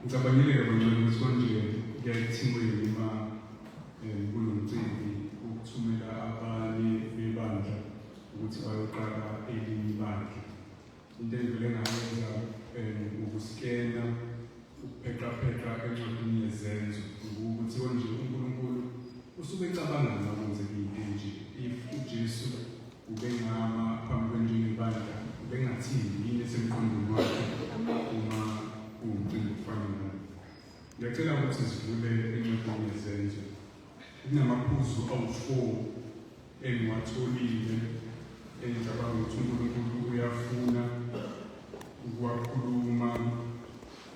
Ngicabangile-ke bangcwele ukuthi konje kuyayithiwe uma kunomcimbi ukuthumela abanye bebandla ukuthi bayoqala elinye ibandla. Into engivele ngayenza ukuskena ukupheqapheqa encwadini yeZenzo ukuthi konje uNkulunkulu usuke ecabanga makwenzeka into enje. If uJesu ubengama phambi kwenjengebandla ubengathini, yini esemqondweni wakhe uma kuwumcimbi ofana nalo. Ngiyacela ukuthi sivule encwadini yeZenzo. Kunamaphuzu awu-4 engiwatholile engicabanga ukuthi uNkulunkulu uyafuna ukuwakhuluma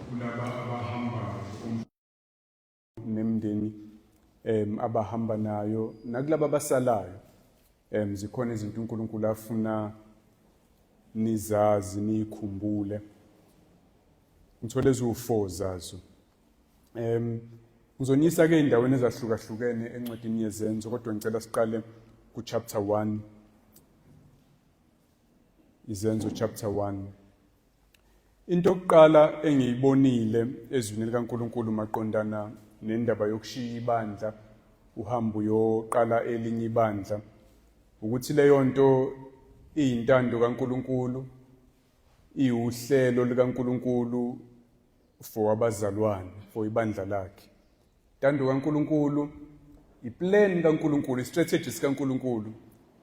kulaba abahambayo nemndeni abahamba nayo nakulaba abasalayo. Zikhona izinto uNkulunkulu afuna nizazi, niyikhumbule. Ngithole eziwu-4 zazo. Ngizonisa ke endaweni ezahlukahlukene encwadini yeZenzo, kodwa ngicela siqale ku chapter 1. Izenzo chapter 1. Into yokuqala engiyibonile ezwini likaNkulunkulu maqondana nendaba yokushiya ibandla uhambe uyoqala elinye ibandla ukuthi leyo nto iyintando kaNkulunkulu, iwuhlelo likaNkulunkulu for abazalwane, for ibandla lakhe. Intando kaNkulunkulu, iplan kaNkulunkulu, istrategy sikaNkulunkulu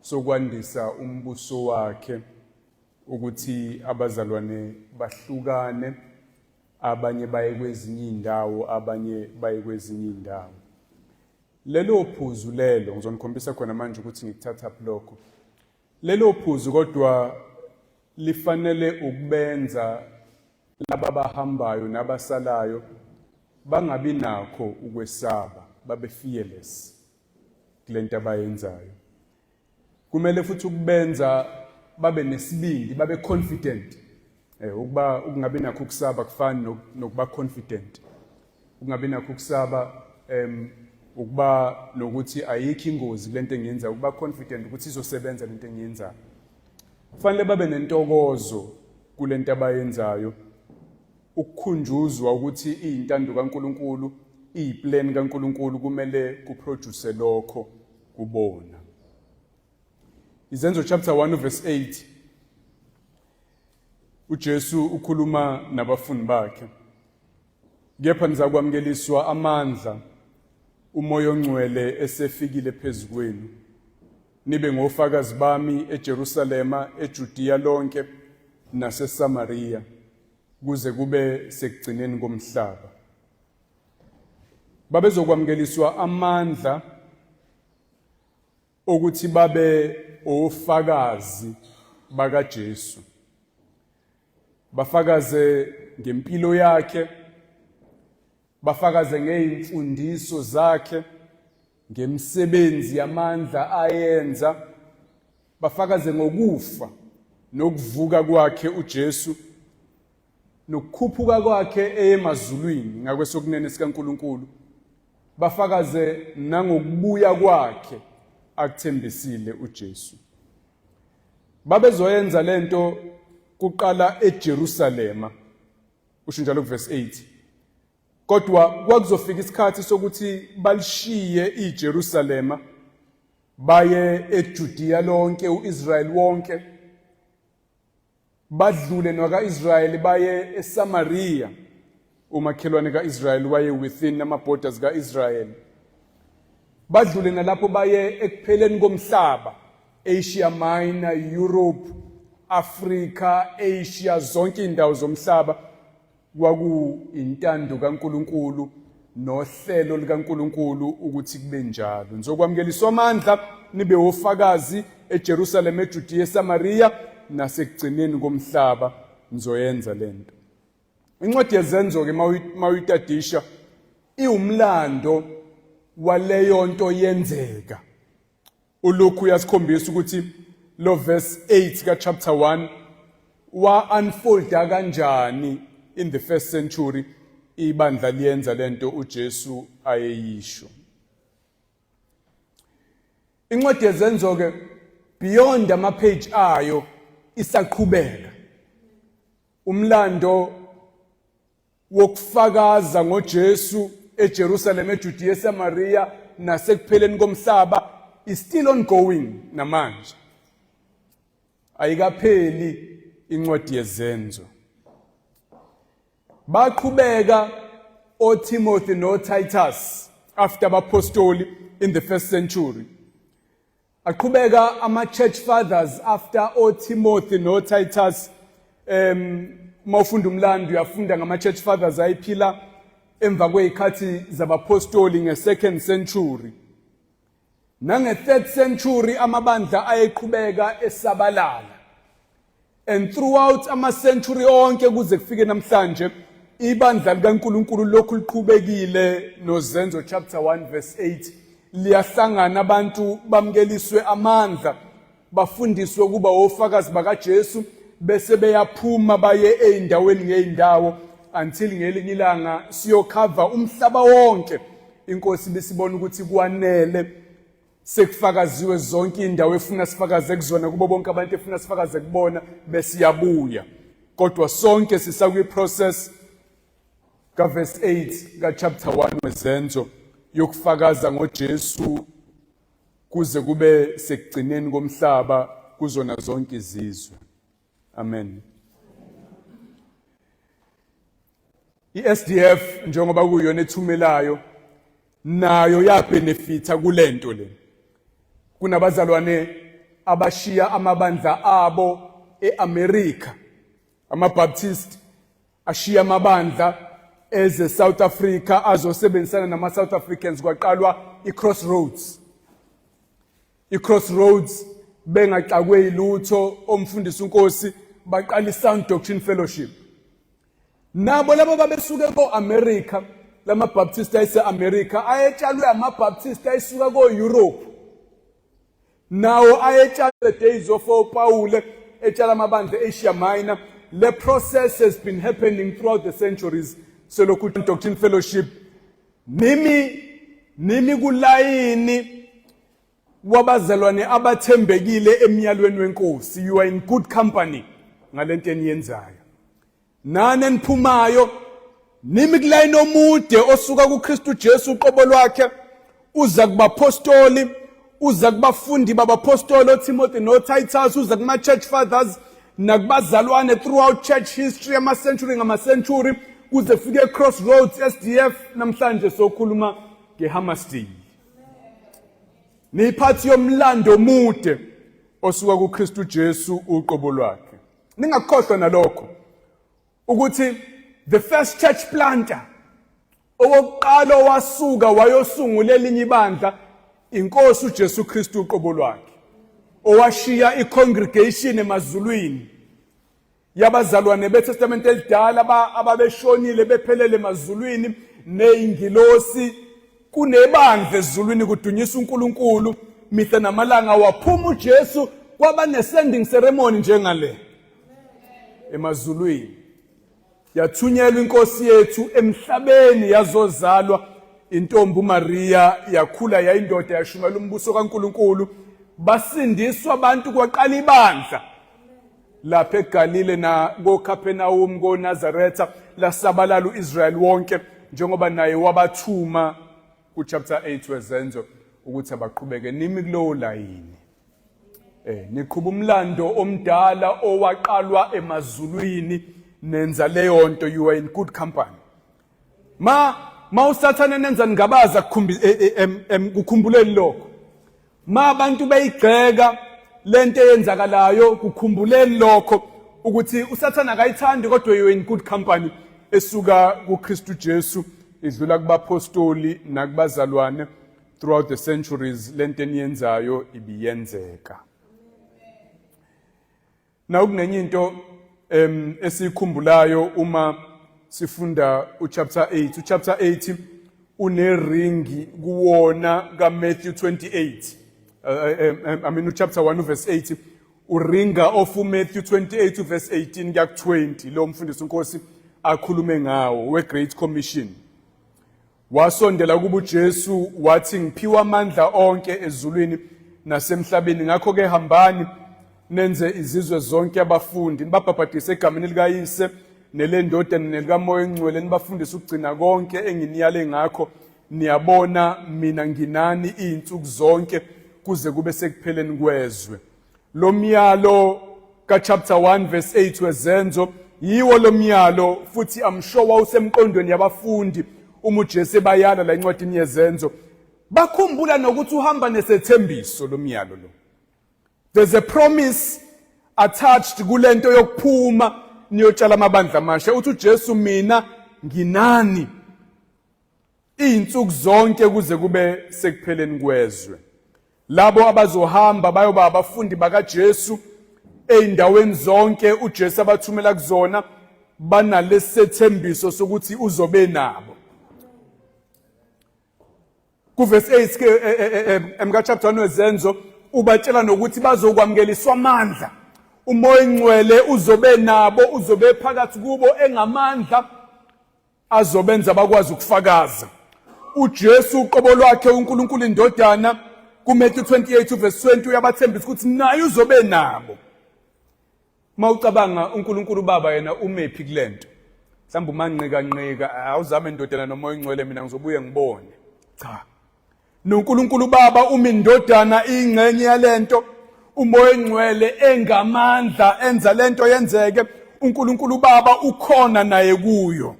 sokwandisa umbuso wakhe ukuthi abazalwane bahlukane, abanye baye kwezinye indawo, abanye baye kwezinye indawo. Lelo phuzu lelo ngizonikhombisa khona manje ukuthi ngikuthatha lokho. Lelo phuzu kodwa lifanele ukubenza laba abahambayo nabasalayo bangabi nakho ukwesaba, babe fearless kulento abayenzayo. Kumele futhi ukubenza babe nesibindi, babe confident. Ukuba ukungabi nakho ukusaba kufani nokuba confident. Ukungabi nakho ukusaba ukuba nokuthi ayikho ingozi kulento engiyenzayo, ukuba confident ukuthi izosebenza lento engiyenzayo. Kufanele babe nentokozo kulento abayenzayo, ukukhunjuzwa ukuthi iyintando kaNkulunkulu, iyiplan kaNkulunkulu, kumele kuproduce lokho kubona. Izenzo chapter 1 verse 8, uJesu ukhuluma nabafundi bakhe: "Kepha nizakwamukeliswa amandla uMoya oNgcwele esefikile phezu kwenu, nibe ngofakazi bami eJerusalema, eJudiya lonke naseSamaria, kuze kube sekugcineni komhlaba." Babezokwamukeliswa amandla ukuthi babe ofakazi bakaJesu, bafakaze ngempilo yakhe, bafakaze ngezimfundiso zakhe, ngemisebenzi yamandla ayenza, bafakaze ngokufa nokuvuka kwakhe uJesu, nokukhuphuka kwakhe eyemazulwini ngakwesokunene sikaNkulunkulu, bafakaze nangokubuya kwakhe akuthembisile uJesu. Babezoyenza lento kuqala eJerusalema, usho njalo kuverse 8, kodwa kwakuzofika isikhathi sokuthi balishiye iJerusalema baye eJudiya lonke, uIsrael wonke, badlule nakaIsrael baye eSamaria. Umakhelwane kaIsrael waye within ama borders kaIsrael. Badlule nalapho baye ekupheleni komhlaba, Asia Minor, Europe, Africa, Asia, zonke indawo zomhlaba. Kwakuyintando kaNkulunkulu nohlelo likaNkulunkulu ukuthi kube njalo. Nizokwamukeliswa amandla nibe ofakazi eJerusalem, eJudiya, eSamaria nasekugcineni komhlaba. Nizoyenza lento. Incwadi yeZenzo ke mawuyitadisha iwumlando waleyo nto yenzeka. ULuke uyasikhombisa ukuthi lo verse 8 ka chapter 1 wa unfolda kanjani in the first century ibandla liyenza lento uJesu ayeyisho. Incwadi yeZenzo ke beyond ama page ayo isaqhubeka umlando. wokufakaza ngoJesu eJerusalem, eJudiya, eSamaria nasekupheleni komhlaba is still ongoing namanje. Ayikapheli incwadi yeZenzo. Baqhubeka oTimothy noTitus after abapostoli in the first century. Aqhubeka ama-church fathers after oTimothy noTitus. Uma ufunda umlando uyafunda ngama-church fathers ayiphila emva kwey'khathi zabapostoli nge-second century. Nange-third century amabandla ayeqhubeka esabalala. And throughout ama-century onke kuze kufike namhlanje, ibandla likaNkulunkulu lokhu liqhubekile noZenzo chapter 1 verse 8. Liyahlangana, abantu bamukeliswe amandla, bafundiswe ukuba ofakazi bakaJesu, bese beyaphuma baye ey'ndaweni ngey'ndawo until ngelinye ilanga siyokhava umhlaba wonke. Inkosi bisibona ukuthi kwanele, sekufakaziwe zonke indawo efuna sifakaze kuzona, kubo bonke abantu efuna sifakaze kubona, besiyabuya. Kodwa sonke sisakwi-process kaverse 8 ka-chapter 1 weZenzo yokufakaza ngoJesu kuze kube sekugcineni komhlaba kuzona zonke izizwe. Amen. I-SDF, njengoba kuyona ethumelayo, nayo yabenefitha kulento le. Kunabazalwane abashiya amabandla abo eAmerica, amaBaptist ashiya amabandla eze South Africa azosebenzisana nama South Africans, kwaqalwa iCrossroads. ICrossroads bengaxakwe ilutho, omfundisi uNkosi baqala iSound Doctrine Fellowship. Nabo labo babesuke ko-America, lamaBaptist ayese-America ayetshalwe amaBaptist ayesuka ko-Europe, nawo ayetshalwe days of oPawule etshala amabandla e-Asia Minor. Le process has been happening throughout the centuries. Selokhu Doctrine Fellowship, nimi kulayini wabazalwane abathembekile emyalweni wenkosi. You are in good company ngalento eniyenzayo. Nani eniphumayo nimi kulayini omude osuka kuKristu Jesu uqobo lwakhe, uza kubapostoli, uza kubafundi babapostoli oTimothy noTitus, uza kuma church fathers nakubazalwane throughout church history, ama century ngama century, kuze kufike Crossroads SDF. Namhlanje sokhuluma ngeHammersdale. Niyiphathi yomlando omude osuka kuKristu Jesu uqobo lwakhe. Ningakukhohlwa nalokho ukuthi the first church planter, owokuqala owasuka wayosungula elinye ibandla, inkosi uJesu Kristu uqobo lwakhe, owashiya icongregation emazulwini yabazalwane beTestament elidala ababeshonile bephelele emazulwini nezingilosi, kunebandla ezulwini kudunyisa uNkulunkulu mihla namalanga. Waphuma uJesu, kwaba nesending ceremony njengale emazulwini, yathunyelwa inkosi yethu emhlabeni, yazozalwa intombi uMaria, yakhula yayindoda, yashumela umbuso kaNkulunkulu, basindiswa abantu, kwaqala ibandla lapha eGalile na koCapernaum, koNazaretha, lasabalala uIsrael wonke, njengoba naye wabathuma kuchapter 8 weZenzo ukuthi abaqhubeke. Nimi kulowo layini, niqhuba umlando omdala owaqalwa emazulwini, nenza leyo nto. You are in good company. Ma usathane nenza ningabaza, kukhumbuleni lokho. Ma abantu beyigxeka lento eyenzakalayo, kukhumbuleni lokho ukuthi usathane akayithandi, kodwa you are in good company esuka kuKristu Jesu, idlula kubapostoli nakubazalwane throughout the centuries. Lento eniyenzayo ibiyenzeka. Na kunenye into esiyikhumbulayo uma sifunda uchapter 8. Uchapter 8 uneringi kuwona kaMatthew 28. I mean, uchapter 1 verse 8 uringa off uMatthew 28 verse 18 kuya ku20, lo mfundisi uNkosi akhulume ngawo we Great Commission. Wasondela kubo uJesu wathi, "Ngiphiwa amandla onke ezulwini nasemhlabeni. Ngakho ke hambani nenze izizwe zonke abafundi, nibabhabhadise egameni likaYise nelendodana nelikaMoya oNgcwele, nibafundise ukugcina konke enginiyale ngakho. Niyabona, mina nginani izinsuku zonke kuze kube sekupheleni kwezwe. Lo myalo ka-chapter 1 verse 8 weZenzo yiwo lo myalo, futhi I'm sure wawusemqondweni yabafundi uma uJesu ebayala la encwadini yeZenzo. Bakhumbula nokuthi uhamba nesethembiso lo myalo lo. There's a promise attached kulento yokuphuma niyotshala amabandla amasha. Uthi uJesu, mina nginani izinsuku zonke kuze kube sekupheleni kwezwe. Labo abazohamba bayoba abafundi bakaJesu ezindaweni zonke uJesu abathumela kuzona, banalesethembiso sokuthi uzobe nabo. Kuvesi 8 ke emka chapter 1 weZenzo ubatshela nokuthi bazokwamukeliswa amandla. UMoya oNgcwele uzobe nabo, uzobe phakathi kubo engamandla azobenza bakwazi ukufakaza. UJesu uqobo lwakhe, uNkulunkulu iNdodana, kuMatthew 28 verse 20 uyabathembisa ukuthi naye uzobe nabo. Uma ucabanga uNkulunkulu uBaba yena umephi kulento? Mhlawumbe umanqika nqika, awuzame ndodana noMoya oNgcwele, mina ngizobuye ngibone. Cha. NoNkulunkulu uBaba uma indodana ingxenye yalento, uMoya oNgcwele engamandla enza lento yenzeke, uNkulunkulu uBaba ukhona naye kuyo.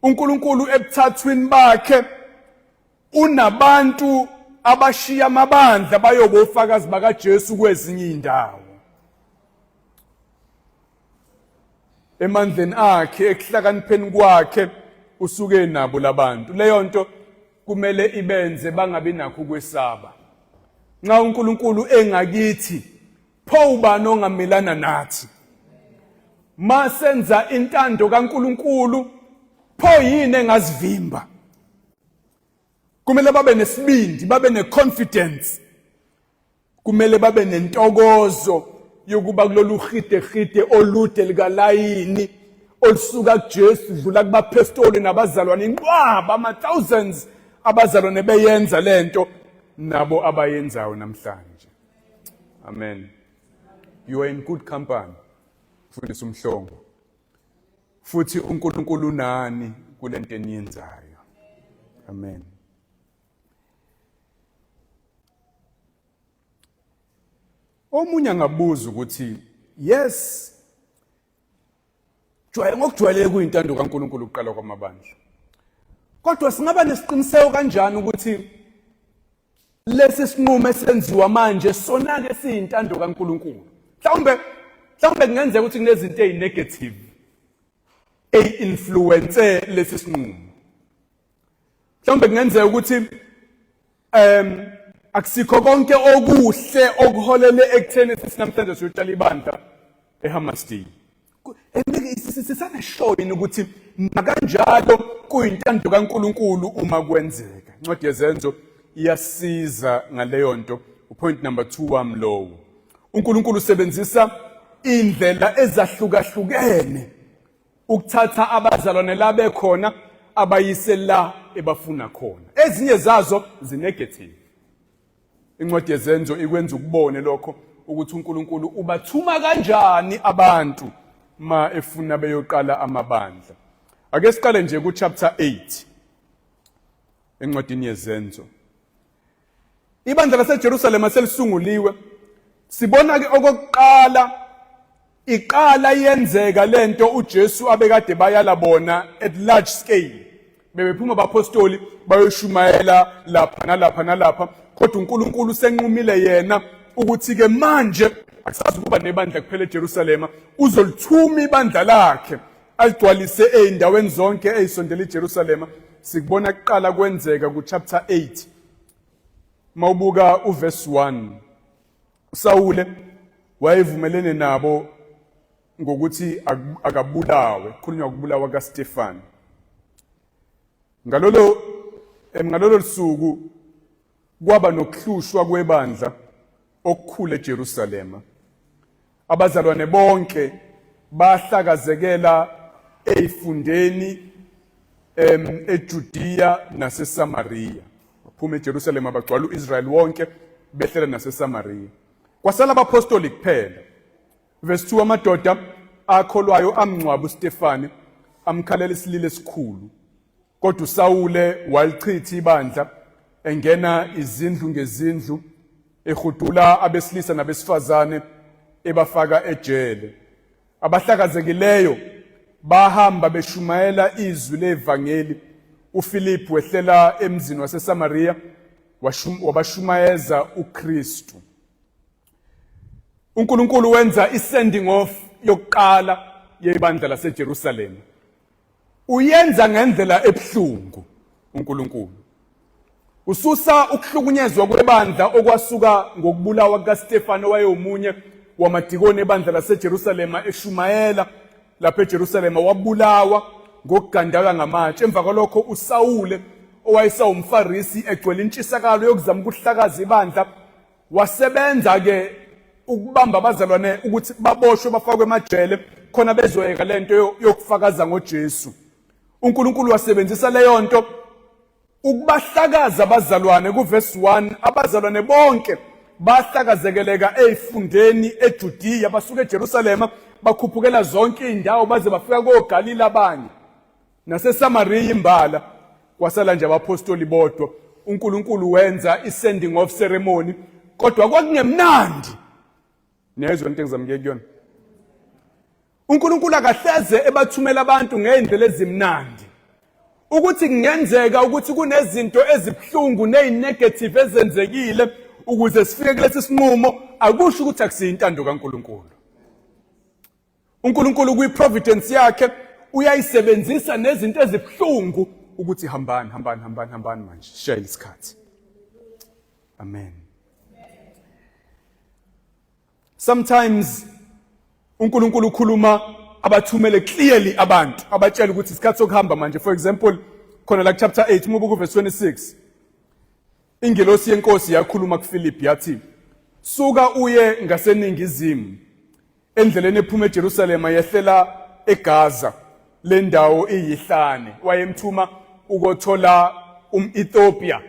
uNkulunkulu ebuthathwini bakhe unabantu abashiya amabandla bayoba ofakazi bakaJesu kwezinye indawo. Emandleni akhe, ekuhlakanipheni kwakhe, usuke nabo labantu. Leyo nto kumele ibenze bangabi nakho ukwesaba. Nxa uNkulunkulu engakithi, pho ubani ongamelana nathi? Masenza intando kaNkulunkulu, pho yini engazivimba? Kumele babe nesibindi, babe neconfidence, kumele babe nentokozo yokuba kulolu hidehide olude likalayini olusuka kuJesu dlula kubaphestoli nabazalwane, inqwaba ama-thousands abazalwane beyenza lento nabo abayenzayo namhlanje. Amen. You are in good company, mfundisi uMhlongo, futhi uNkulunkulu unani kulento eniyenzayo. Amen. Omunye angabuza ukuthi yes, jwayele ngokujwayeleke kuyintando kaNkulunkulu ukuqala kwamabandla, kodwa singaba nesiqiniseko kanjani ukuthi lesi sinqumo esenziwa manje sona-ke siyintando kaNkulunkulu? Mhlawumbe kungenzeka ukuthi kunezinto ezinegative eyi-influence lesi sinqumo. Mhlawumbe kungenzeka ukuthi akusikho konke okuhle okuholele ekutheni sithi namhlanje siyotshala ibandla eHammersdale. Sisaneshow yini ukuthi nakanjalo kuyintando kaNkulunkulu uma kwenzeka? Incwadi yeZenzo iyasiza ngaleyo nto. Upoint number 2 wami lowo. uNkulunkulu usebenzisa indlela ezahlukahlukene ukuthatha abazalwane la bekhona abayise la ebafuna khona. Ezinye zazo zinegative. Incwadi yeZenzo ikwenza ukubone lokho, ukuthi uNkulunkulu ubathuma kanjani abantu ma efuna beyoqala amabandla. Ake siqale nje ku chapter 8 encwadini yeZenzo. Ibandla laseJerusalema selisunguliwe. Sibona ke okokuqala iqala yenzeka lento uJesu abekade bayala bona at large scale. Bebephuma abapostoli bayoshumayela lapha nalapha nalapha, kodwa uNkulunkulu usenqumile yena ukuthi ke manje akusazi ukuba nebandla kuphela eJerusalema, uzolithuma ibandla lakhe aligcwalise ezindaweni zonke ezisondela iJerusalema. Sikubona kuqala kwenzeka ku chapter 8. Mawubuka uverse 1, uSawule wayevumelene nabo ngokuthi akabulawe, khulunywa ukubulawa kaStefan. Ngalolo lusuku kwaba nokuhlushwa kwebandla okukhulu eJerusalema. Abazalwane bonke bahlakazekela ezifundeni eJudiya naseSamariya. Baphuma eJerusalema bagcwala uIsrael wonke, behlela naseSamariya. Kwasala abaphostoli kuphela. Verse 2, amadoda akholwayo amngcwaba uStefane. amkhalela isililo esikhulu. Kodwa uSawule walichitha ibandla engena izindlu ngezindlu ehudula abesilisa nabesifazane ebafaka ejele. Abahlakazekileyo bahamba beshumayela izwi levangeli. uFilip wehlela emzini waseSamaria wabashumayeza uKristu. uNkulunkulu wenza i-sending off yokuqala yebandla laseJerusalema. Uyenza ngendlela ebuhlungu uNkulunkulu. Ususa ukuhlukunyezwa kwebandla okwasuka ngokubulawa kukaStefano owayewomunye wamadikoni ebandla laseJerusalema eshumayela lapha eJerusalema wabulawa ngokugandalwa ngamatshe. Emva kwalokho uSawule owayesawumFarisi egcwele intshisakalo yokuzama ukuhlakaza ibandla wasebenza ke ukubamba abazalwane ukuthi baboshwe bafakwe emajele khona bezoyeka lento yokufakaza ngoJesu. uNkulunkulu wasebenzisa leyo nto ukubahlakaza abazalwane kuvesi 1. Abazalwane bonke bahlakazekeleka ezifundeni eJudiya, basuka eJerusalema bakhuphukela zonke izindawo baze bafika koGalile abanye naseSamariya imbala. Kwasala nje abaphostoli bodwa. uNkulunkulu wenza i-sending off ceremony, kodwa kwakungemnandi. Niyayizwa into engizamke kuyona? uNkulunkulu akahleze ebathumela abantu ngey'ndlela ezimnandi. Ukuthi kungenzeka ukuthi kunezinto ezibuhlungu nezinegative ezenzekile ukuze sifike kulesi sinqumo, akusho ukuthi akusiyo intando kaNkulunkulu. uNkulunkulu kwi-providence yakhe uyayisebenzisa nezinto ezibuhlungu ukuthi hambani, hambani, hambani, hambani manje, shayela isikhathi. Amen. Sometimes uNkulunkulu ukhuluma abathumele clearly abantu, abatshela ukuthi isikhathi sokuhamba manje. For example, khona la chapter 8 uma ubuka verse 26, ingelosi yenkosi yakhuluma kuPhilip yathi, suka uye ngaseningizimu endleleni ephuma eJerusalema yehlela eGaza, le ndawo iyihlane. Wayemthuma ukothola umEthiopia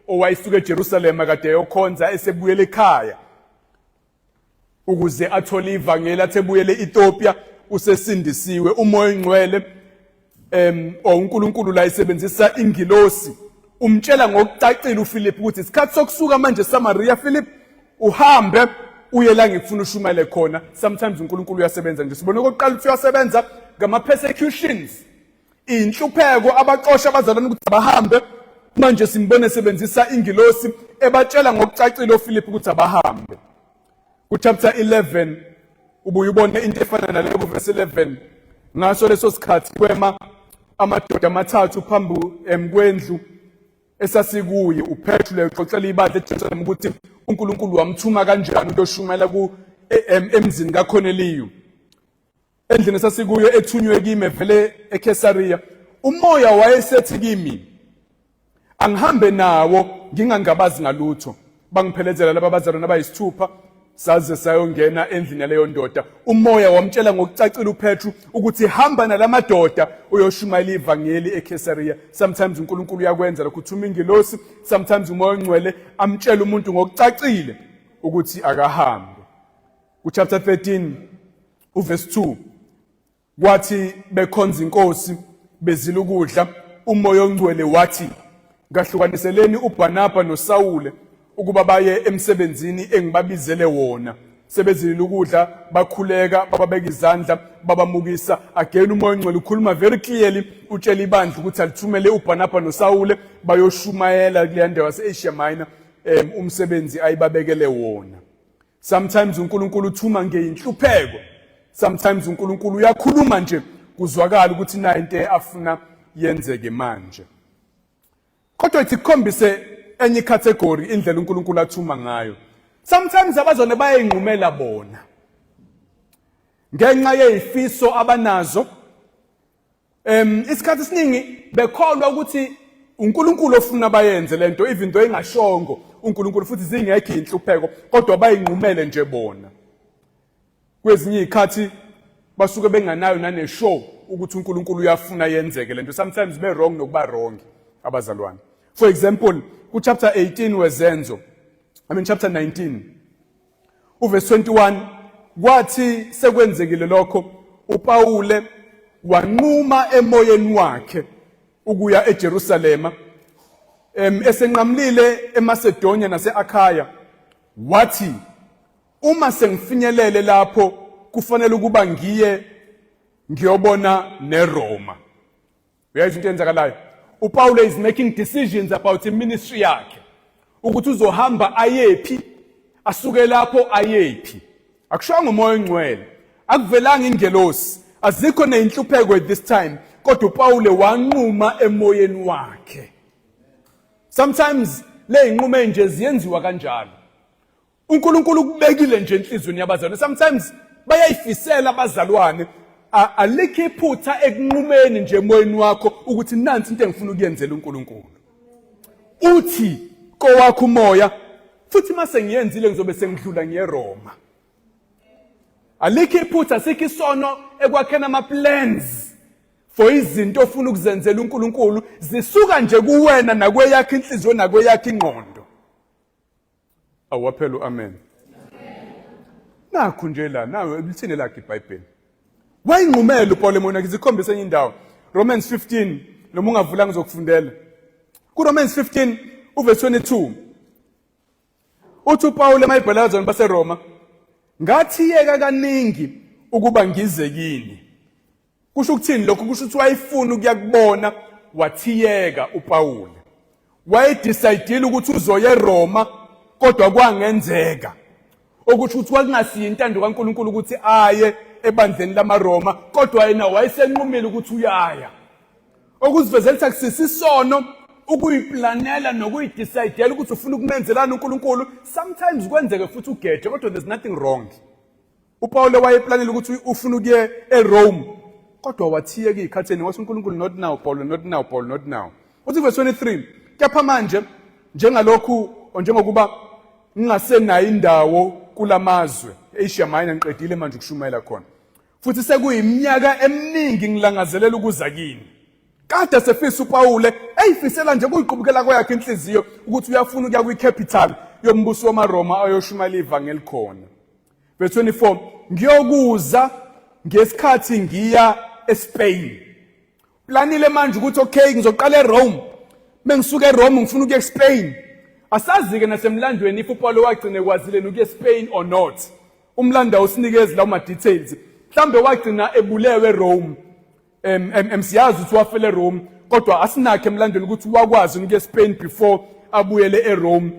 owayesuka eJerusalema kade eyokhonza esebuyela ekhaya ukuze athole ivangeli. Athi ebuyele e-Ethiopia usesindisiwe. UMoya oNgcwele uNkulunkulu la isebenzisa ingilosi umtshela ngokucacile uPhilip ukuthi isikhathi sokusuka manje eSamaria, Philip, uhambe uye la ngikufuna ushumayele khona. Sometimes uNkulunkulu uyasebenza nje. Sibone okokuqala ukuthi uyasebenza ngama persecutions, inhlupheko, abaxosha abazalwane ukuthi abahambe. Manje simbone esebenzisa ingilosi ebatshela ngokucacile oPhilip ukuthi abahambe. Ku-chapter 11 ubuye ubone into efana naleyo kuverse 11. Ngaso leso sikhathi kwema amadoda amathathu phambi kwendlu esasikuye uPetru, lexoxela ibandla eJerusalem ukuthi uNkulunkulu wamthuma kanjani ukuyoshumayela ku emzini kaKorneliyu. Endlini esasikuyo ethunywe kimi evele eKesariya, umoya wayesethi kimi angihambe nawo ngingangabazi ngalutho. Bangiphelezela laba bazalwane abayisithupha saze sayongena endlini yaleyo ndoda. Umoya wamtshela ngokucacile uPetru ukuthi hamba nalamadoda uyoshumayela ivangeli eKesariya. Sometimes uNkulunkulu uyakwenza lokho, uthuma ingilosi, sometimes umoya ongcwele amtshela umuntu ngokucacile ukuthi akahambe. Kuchapter 13 uverse 2, kwathi bekhonza inkosi bezila ukudla, umoya ongcwele wathi, ngahlukaniseleni uBarnaba noSawule ukuba baye emsebenzini engibabizele wona. Sebezilile ukudla, bakhuleka, bababeka izandla, babamukisa. Again umoya ongcwele ukhuluma very clearly, utshela ibandla ukuthi alithumele uBarnaba noSawule bayoshumayela kuleya ndawo yase-Asia Minor, umsebenzi ayibabekele wona. Sometimes uNkulunkulu uthuma ngeinhlupheko, sometimes uNkulunkulu uyakhuluma nje kuzwakala ukuthi nayo into afuna yenzeke manje. Kodwa ithi kukhombise enye icategory indlela uNkulunkulu athuma ngayo. Sometimes abazone bayayinqumela bona ngenxa yezifiso abanazo. Isikhathi esiningi bekholwa ukuthi uNkulunkulu ofuna bayenze lento, even though engashongo uNkulunkulu futhi zingekho inhlupheko, kodwa bayinqumele nje bona. Kwezinye izikhathi basuke benganayo nane-show ukuthi uNkulunkulu uyafuna yenzeke lento. Sometimes be wrong nokuba wrong abazalwane. For example, ku chapter 18 weZenzo, I mean chapter 19 uverse 21, kwathi sekwenzekile lokho uPawule wanquma emoyeni wakhe ukuya eJerusalema esenqamlile eMacedonia naseAkhaya, wathi uma sengifinyelele lapho kufanele ukuba ngiye ngiyobona neRoma. Uyayizwa into eyenzakalayo? UPawulu is making decisions about iministry yakhe, ukuthi uzohamba ayephi, asuke lapho ayephi. Akushongo uMoya oNgcwele, akuvelanga ingelosi, azikho nezinhlupheko at this time, kodwa uPawulu wanquma emoyeni wakhe. Sometimes le inqumo nje ziyenziwa kanjalo. uNkulunkulu ukubekile nje enhlizweni yabazalwane. Sometimes bayayifisela abazalwane, alikho iphutha ekunqumeni nje emoyeni wakho ukuthi nansi into engifuna ukuyenzela uNkulunkulu. Uthi kowakho umoya, futhi mase ngiyenzile ngizobe sengidlula ngiye Roma. Alikho iphutha, sikho isono ekwakheni ama plans for izinto ofuna ukuzenzela uNkulunkulu, zisuka nje kuwena nakweyakho inhliziyo nakweyakho ingqondo. Awaphela uamen. Nakho nje la nawe lithini lakhe iBhayibheli. Wayinqumela uPaul emona ngizikhombisa enye indawo. Romans 15 noma ungavula ngizokufundela. Ku Romans 15 uverse 22. Uthi uPaul emayibhala abazalwane baseRoma, ngathiyeka kaningi ukuba ngize kini. Kusho ukuthini lokho? Kusho ukuthi wayefuna ukuya kubona, wathiyeka uPawulu. Wayedecide ukuthi uzoya eRoma kodwa kwangenzeka. Okusho ukuthi kwakungasiyo intando kaNkulunkulu ukuthi aye ebandleni lamaRoma, kodwa yena wayesenqumile ukuthi uyaya. Okuzivezela ukuthi akusisi isono ukuyiplanela nokuyidecidela ukuthi ufuna ukumenzelani uNkulunkulu. Sometimes kwenzeke futhi ugeje, kodwa there's nothing wrong. UPawulu wayeplanile ukuthi ufuna ukuye eRome, kodwa wathiyeka izikhatheni, wathi uNkulunkulu not now Paul, not now Paul, not now. Uthi verse 23, kepha manje njengalokhu njengokuba ngingasenayo indawo kulamazwe Asia Minor, ngiqedile manje ukushumayela khona, futhi sekuyiminyaka eminingi ngilangazelela ukuza kini. Kade sefisa uPawule eyifisela nje kuyiqubukela kweyakhe inhliziyo ukuthi uyafuna ukuya kwi-capital yombuso wamaRoma ayoshumayela ivangeli khona. Verse 24, ngiyokuza ngesikhathi ngiya eSpain. Planile manje ukuthi okay ngizoqala eRome. Mengisuka eRome ngifuna ukuya eSpain. Asazi ke nasemlandweni if uPaulo wagcina ekwazile ukuya eSpain or not. Umlando awusinikezi lawo ma details. Mhlambe wagcina ebulewe eRome. Siyazi ukuthi wafela eRome, kodwa asinakhe emlandweni ukuthi wakwazi ukuya eSpain before abuyele eRome.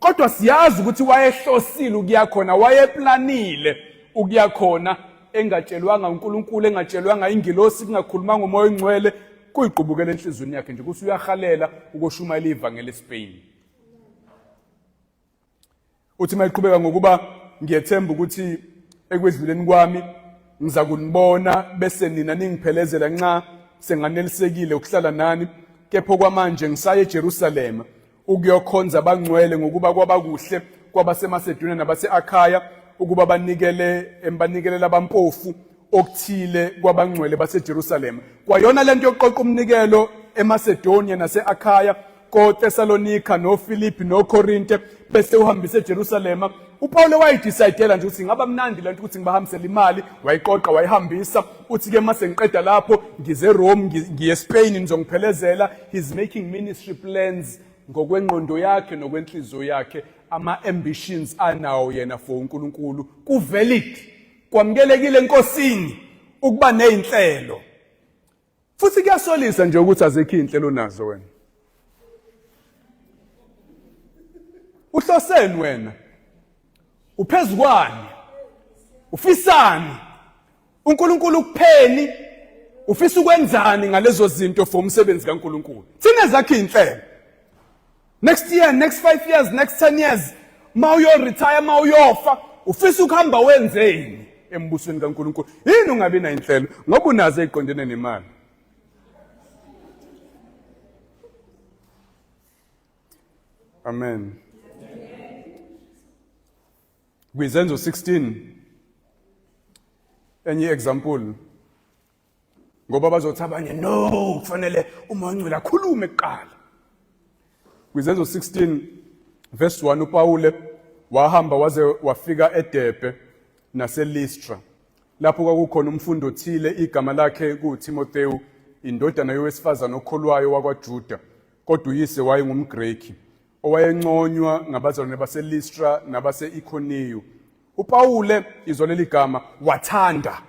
Kodwa siyazi ukuthi wayehlosile ukuya khona, wayeplanile ukuya khona, engatshelwanga uNkulunkulu, engatshelwanga ingilosi, kungakhulumanga uMoya oNgcwele, kuyiqubukela enhliziyweni yakhe nje ukuthi uyahalela ukoshumayela ivangeli eSpain. Uthi mayiqhubeka, ngokuba ngiyethemba ukuthi ekwedluleni kwami ngiza kunibona bese nina ningiphelezela nxa senganelisekile ukuhlala nani, kepha kwamanje ngisaya eJerusalema ukuyokhonza abangcwele, ngokuba kwabakuhle kwabaseMacedonia nabase-Akhaya ukuba banikele banikelela abampofu okuthile kwabangcwele baseJerusalema. Kwayona lento yokuqoqa umnikelo eMacedonia nase-Akhaya, koThessalonika noFilipi noKorinte, bese uhambise eJerusalema. uPawulu wayidecide nje ukuthi ngaba mnandi lento ukuthi ngibahambisele imali, wayiqoqa wayihambisa. Uthi ke mase ngiqeda lapho ngize eRome, ngiye eSpain, nizongiphelezela. He's making ministry plans ngokwengqondo yakhe nokwenhliziyo yakhe, ama ambitions anawo yena for uNkulunkulu kuvalid, kwamukelekile eNkosini ukuba nezinhlelo. Futhi kuyasolisa nje ukuthi azikho izinhlelo nazo wena. Uhloseni wena? Uphezukwani? Ufisani? uNkulunkulu ukupheni? Ufisa ukwenzani ngalezo zinto for umsebenzi kaNkulunkulu? Thina zakhe inhlelo. Next year, next 5 years, next 10 years, ma uyo retire, ma uyofa, ufisa ukuhamba wenzeni embusweni kaNkulunkulu? Yini ungabi na inhlelo ngoba unazo eziqondene nemali? Amen. Kwizenzo 16 enye example, ngoba bazothi abanye no, kufanele uMoya oNgcwele akhulume kuqala. Kwizenzo 16 verse 1, uPawule wahamba waze wafika eDerbe naseLystra. Lapho kwakukhona umfundi othile igama lakhe kuTimothewu, indodana yowesifazane okholwayo wakwaJuda, kodwa uyise wayengumGreki, owayenconywa ngabazalwane baseListra nabase-Ikhoniyu. UPawule, izwa leli gama, wathanda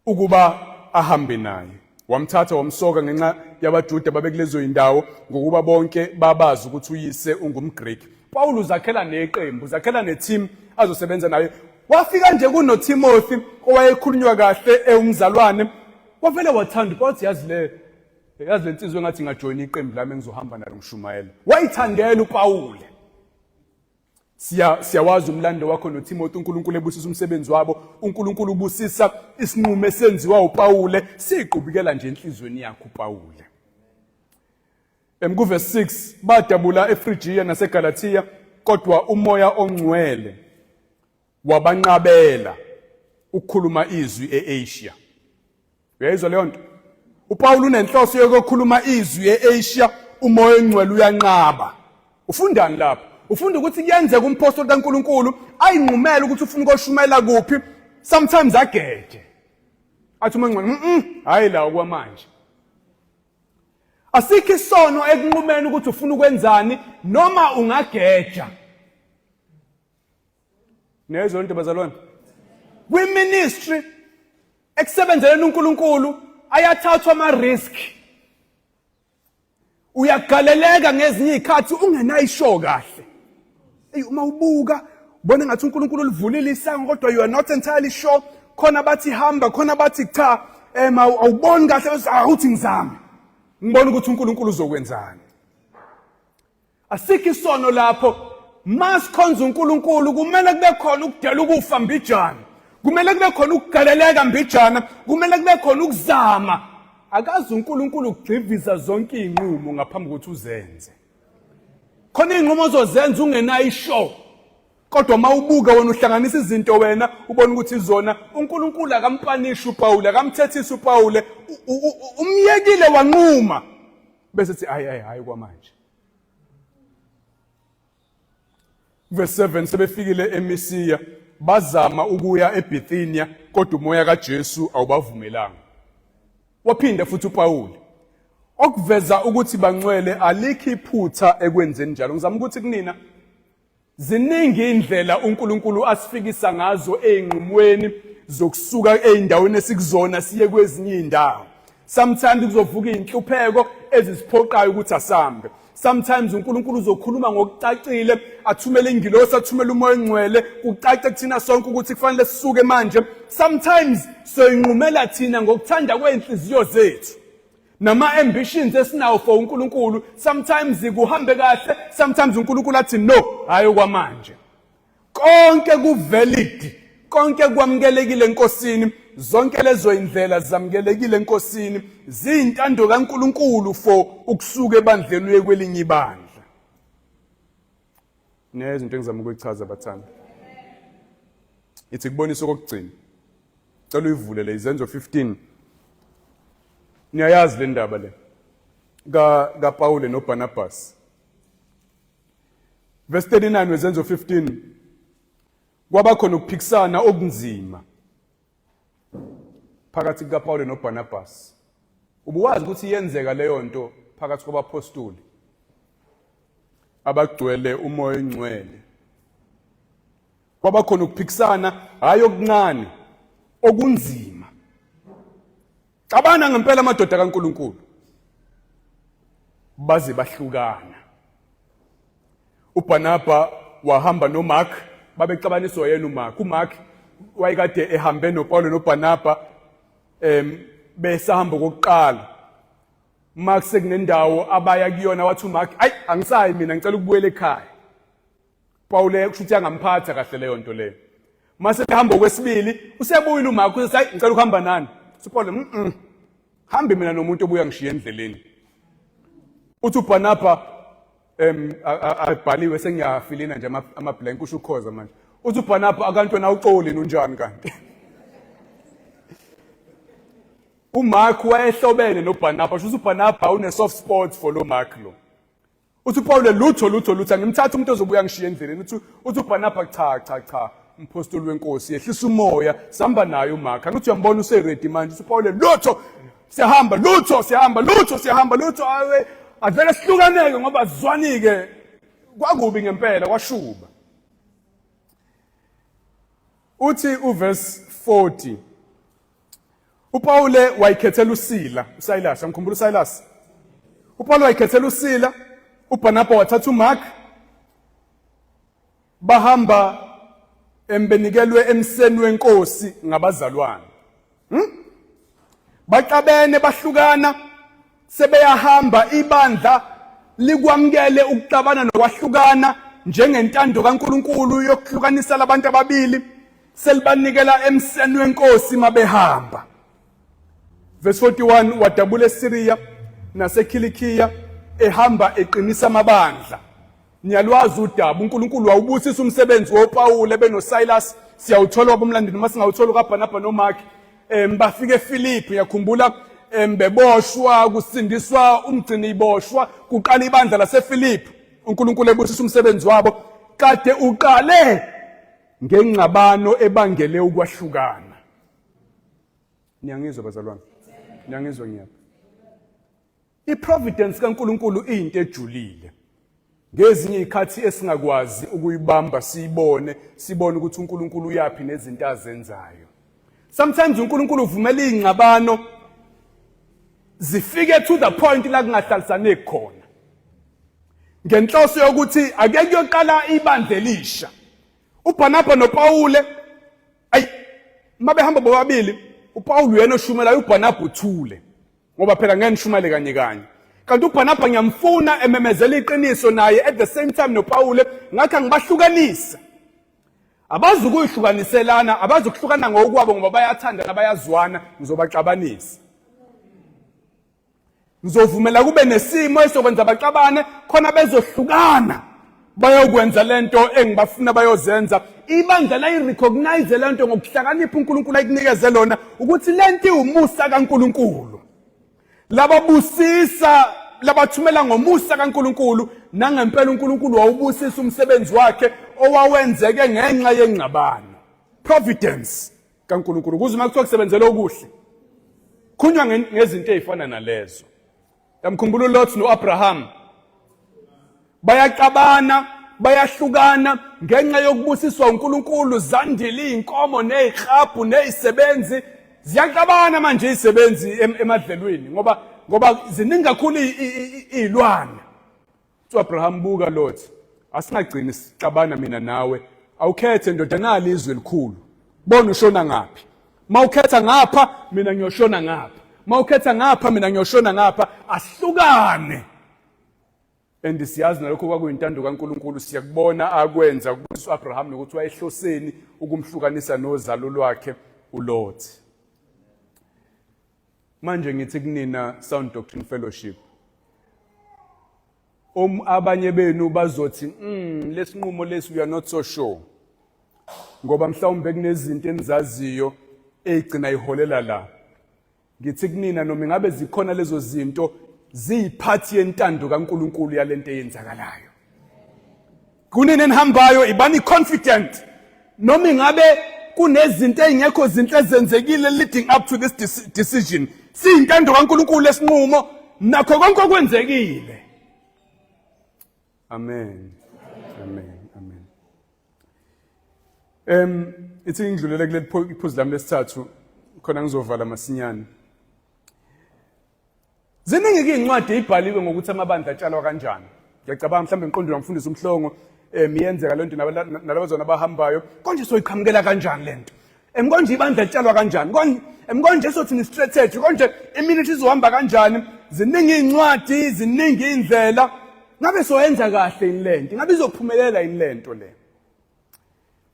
ukuba ahambe naye. Wamthatha wamsoka ngenxa yabaJuda babekulezo indawo, ngokuba bonke babazi ukuthi uyise ungumGreki. Pawulu uzakhela neqembu, uzakhela neteam azosebenza nayo. Wafika nje kunoTimothy owayekhulunywa kahle ewumzalwane, wavele wathanda wathi yazi le yazi le nsizwa engathi ingajoyina iqembu lami engizohamba nalo ngishumayela. Wayithandela uPawulu. Siya siyawazi umlando wakho noTimothy uNkulunkulu ebusisa umsebenzi wabo uNkulunkulu ubusisa isinqumo esenziwa uPawule siqubikela nje enhlizweni yakhe uPawule Emkuvesi 6 badabula eFrigiya naseGalatia kodwa umoya ongcwele wabanqabela ukukhuluma izwi eAsia. Uyayizwa leyo nto? uPawulu unenhloso yokukhuluma izwi eAsia, umoya ongcwele uyanqaba. Ufundani lapho? Ufunda ukuthi kuyenzeka umphostoli kaNkuluNkulu ayinqumele ukuthi ufuna ukoshumayela kuphi, sometimes ageje. Athi umoya ongcwele, "Mhm, hayi la okwamanje." Asikho isono ekunqumeni ukuthi ufuna ukwenzani noma ungageja. Niyayizwa into bazalwane? Kwi-ministry ekusebenzeleni uNkulunkulu ayathathwa ama-risk. Uyagaleleka ngezinye izikhathi ungenayisho kahle. Ey uma ubuka ubona ngathi uNkulunkulu ulivulile isango kodwa you are not entirely sure. Khona bathi hamba, khona bathi cha. Awuboni kahle bese awuthi ngizame. Ngibona ukuthi uNkulunkulu uzokwenzani. Asikho isono lapho. Masikhonza uNkulunkulu kumele kube khona ukudela ukufa mbijana. Kumele kube khona ukugaleleka mbijana, kumele kube khona ukuzama. Akazi uNkulunkulu ukugxiviza zonke izinqumo ngaphambi kokuthi uzenze. Khona izinqumo ozozenza ungenayo ishow. Kodwa uma ubuka wena uhlanganisa izinto wena ubona ukuthi izona uNkulunkulu akampanishi uPawulu akamthethisi uPawulu umyekile wanquma bese thi hayi hayi hayi kwamanje. Verse 7 sebefikile eMisiya bazama ukuya eBithinia kodwa umoya kaJesu awubavumelanga. Waphinda futhi uPawulu okuveza ukuthi bangcwele alikho iphutha ekwenzeni njalo. Ngizama ukuthi kunina Ziningi indlela uNkulunkulu asifikisa ngazo ezinqumweni zokusuka ezindaweni esikuzona siye kwezinye izindawo. Sometimes kuzovuka izinhlupheko ezisiphoqayo ukuthi asambe. Sometimes uNkulunkulu uzokhuluma ngokucacile, athumele ingilosi, athumele umoya ongcwele, kucace kuthina sonke ukuthi kufanele sisuke manje. Sometimes soyinqumela thina ngokuthanda kwezinhliziyo zethu. Nama ambitions esinawo for uNkulunkulu sometimes kuhambe kahle sometimes uNkulunkulu athi no hayi okwamanje konke ku valid konke kwamukelekile enkosini zonke lezo indlela zamukelekile enkosini ziyintando kaNkulunkulu for ukusuka ebandleni uye kwelinye ibandla Nezinto engizama ukuyichaza bathanda. Ithi kubonisa okokugcina. Cela uyivule le izenzo 15. Niyayazi le ndaba le. Ka kaPaul noBarnabas. Verse 39 wezenzo 15. Kwaba khona ukuphikisana okunzima phakathi kukaPawulu noBarnabas. Ubuwazi ukuthi yenzeka leyo nto phakathi kwabaphostoli abagcwele umoya ongcwele. Kwaba khona ukuphikisana hayi okuncane okunzima. Cabana ngempela amadoda kaNkuluNkulu. Baze bahlukana. uBarnaba wahamba noMark babexabaniswa yena uMark uMark wayekade ehambe noPawulu noBarnaba em besahamba kokuqala Mark sekunendawo abaya kuyona wathi uMark ayi angisayi mina ngicela ukubuyela ekhaya Paul kusho ukuthi angamphatha kahle leyo nto leyo mase behamba okwesibili usebuyile uMark uthi hayi ngicela ukuhamba nani uPaul mhm hambe mina nomuntu obuya ngishiye endleleni uthi uBarnaba abhaliwe sengiyafilina nje ama-blank usho ukhoza manje uthi uBarnaba akanti wena awuxoli unjani kanti uMark wayehlobene noBarnaba sho ukuthi uBarnaba une-soft spot for lo Mark lo uthi uPaul lutho lutho lutho angimthatha umuntu ozobuya ngishiye endleleni uthi uthi uBarnaba cha cha cha Umpostoli wenkosi yehlisa umoya, sihamba naye uMark. Angithi uyambona useready manje. UPaul lutho siyahamba, lutho siyahamba, lutho siyahamba, lutho awe avele sihlukaneke ngoba zwanike kwakubi ngempela kwashuba. Uthi uverse 40 uPaul wayikhethela uSila, uSilas, angikhumbula uSilas. UPaul wayikhethela uSila, uBarnaba wathatha uMark bahamba embenikelwe emseni wenkosi ngabazalwane. Baxabene bahlukana sebeyahamba ibandla likwamukele ukuxabana nokwahlukana njengentando kaNkuluNkulu yokuhlukanisa labantu ababili selibanikela emseni wenkosi mabehamba. Verse 41 wadabula eSyria naseKilikiya ehamba eqinisa amabandla. Niyalwazi udaba, uNkulunkulu wawubusisa umsebenzi woPawulu benoSilas. Siyawuthola kwabomlando noma singawuthola kaBarnaba noMark. Bafika eFilipi, uyakhumbula, beboshwa, kusindiswa umgcini iboshwa, kuqala ibandla laseFilipi. uNkulunkulu ebusisa umsebenzi wabo kade uqale ngengxabano ebangele ukwahlukana. Niyangizwa bazalwane? Niyangizwa ngiyapha? I-providence kaNkulunkulu iyinto ejulile. Ngezinye izikhathi esingakwazi ukuyibamba siyibone, sibone ukuthi uNkulunkulu uyaphi nezinto azenzayo. Sometimes uNkulunkulu uvumela izingxabano zifike to the point la kungahlalisaneki khona. Ngenhloso yokuthi ake kuyoqala ibandla elisha. UBarnaba noPawule ayi mabehamba bobabili, uPawulu uyena oshumelayo, uBarnaba uthule. Ngoba phela ngeke nishumayele kanye kanye. Kanti uBarnaba ngiyamfuna ememezela iqiniso naye at the same time noPawule, ngakho angibahlukanise. Abazi ukuyihlukaniselana, abazi ukuhlukana ngokwabo ngoba bayathandana, bayazwana, ngizobaxabanisa. Ngizovumela kube nesimo esokwenza baxabane khona bezohlukana. Bayokwenza lento engibafuna bayozenza. Ibandla layirecognize lento ngokuhlakanipha uNkulunkulu ayikunikeze lona ukuthi lento iwumusa kaNkulunkulu. Lababusisa labathumela ngomusa kaNkulunkulu, nangempela uNkulunkulu wawubusisa umsebenzi wakhe owawenzeke ngenxa yengxabano. Providence kaNkulunkulu, kuze uma kuthiwa kusebenzela okuhle khunywa ngezinto ezifana nalezo. Yamkhumbula uLot noAbraham, bayaxabana bayahlukana ngenxa yokubusiswa uNkulunkulu. Zandile izinkomo neziklabhu nezisebenzi, ziyaxabana manje izisebenzi emadlelweni ngoba ziningi kakhulu izilwane. UAbraham, buka Lot, asingagcini sixabana mina nawe, awukhethe ndoda, nali izwe elikhulu, bona ushona ngaphi. Mawukhetha ngapha mina ngiyoshona ngapha, mawukhetha ngapha mina ngiyoshona ngapha, ahlukane. And siyazi nalokho kwakuyintando kaNkulunkulu, siyakubona akwenza kuAbraham nokuthi wayehloseni ukumhlukanisa nozalo lwakhe uLot. Manje ngithi kunina Sound Doctrine Fellowship, abanye benu bazothi lesinqumo lesi we are not so sure, ngoba mhlawumbe kunezinto enizaziyo eyigcina iholela la. Ngithi kunina noma ingabe zikhona lezo zinto, ziyiphathi yentando kaNkulunkulu yalento eyenzakalayo. Kunini enihambayo, ibani confident noma ingabe kunezinto ezingekho zinhle ezenzekile leading up to this decision. Siyintando kaNkulunkulu lesinqumo nakho konke okwenzekile. Amen, amen, amen. Ithi ngidlulele kuleli iphuzu lami lesithathu khona ngizovala masinyane. Ziningi ke incwadi ebhaliwe ngokuthi amabandla atshalwa kanjani. Ngiyacabanga mhlawumbe ngiqondile ngomfundisi uMhlongo, iyenzeka lento nalabazona abahambayo. Konje soyiqhamukela kanjani lento? Konje ibandla litshalwa kanjani? Konje konje sothi ni strategy, konje iminute izohamba kanjani? Ziningi incwadi, ziningi indlela. Ngabe soyenza kahle yini lento? Ngabe izophumelela yini lento le?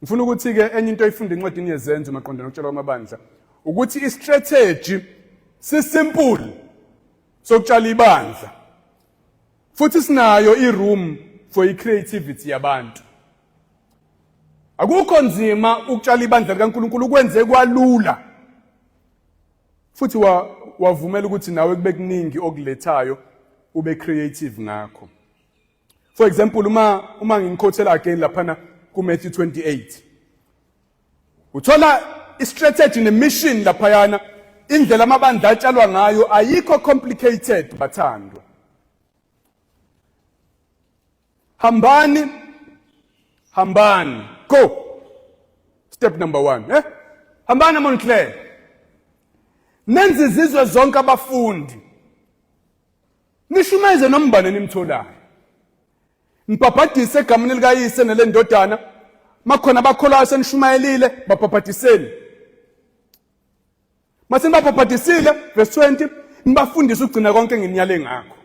Ngifuna ukuthi ke enye into oyifunda encwadini yeZenzo maqondana nokutshalwa kwamabandla ukuthi istrategy sisimple sokutshala ibandla, futhi sinayo iroom for icreativity yabantu. Akukho nzima ukutshala ibandla likaNkulunkulu, ukwenze kwalula futhi wavumela ukuthi nawe kube kuningi okulethayo, ube creative ngakho. For example, uma nginikhothela again laphana ku Matthew 28. Uthola istrategy nemission laphayana, indlela amabandla atshalwa ngayo ayikho complicated bathandwa. Hambani, hambani, go. Step number 1, eh? Hambani Montclair. Nenze izizwe zonke abafundi. Nishumayeze nombane nimtholayo. Nibhabhadise egameni likaYise nelendodana. Makhona abakholwayo senishumayelile, babhabhadiseni. Mase nibabhabhadisile, verse 20, nibafundise ukugcina konke enginiyale ngakho.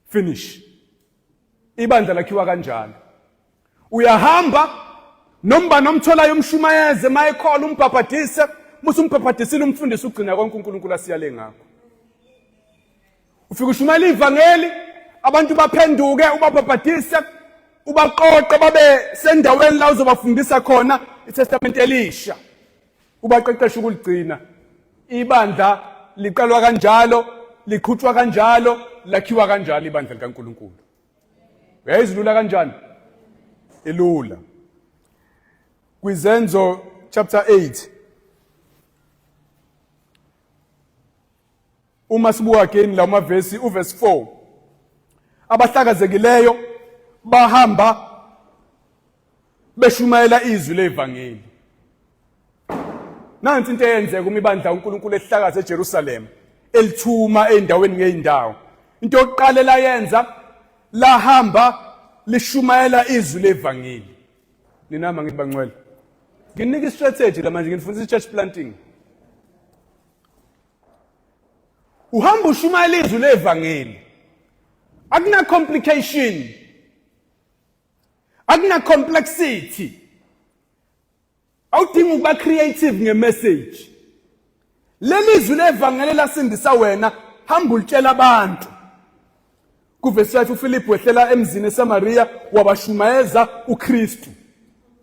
Finish. Ibandla lakhiwa kanjalo. Uyahamba noma nomtholayo umshumayeze mayekhola umbhabhadise, musu umbhabhadisile umfundise ukugcina konke uNkulunkulu asiyale ngakho. Ufika ushumayela ivangeli, abantu baphenduke, ubabhabhadise, ubaqoqe babe sendaweni la uzobafundisa khona iTestamente elisha. Ubaqeqesha ukuligcina. Ibandla liqalwa kanjalo, liqhutshwa kanjalo, lakhiwa kanjalo ibandla likaNkulunkulu. Uyayizilula kanjani? Ilula. Kwizenzo chapter 8 Uma sibuka again la mavesi uverse 4 abahlakazekileyo bahamba beshumayela izwi levangeli. Nansi into eyenzeka uma ibandla uNkulunkulu ehlakaza eJerusalem elithuma ezindaweni ngeindawo. Into yokuqala layenza lahamba lishumayela izwi levangeli. Ninama ngithi bangcwele. Nginika istrategy la manje nginifundisa i-church planting. Uhamba ushumayela izwi levangeli. Akuna complication. Akuna complexity. Awudingi ukuba creative ngemessage. Leli zwi levangeli lasindisa wena, hamba ulitshela abantu. Kuvesi 5 uFilip wehlela emzini eSamaria wabashumayeza uKristu.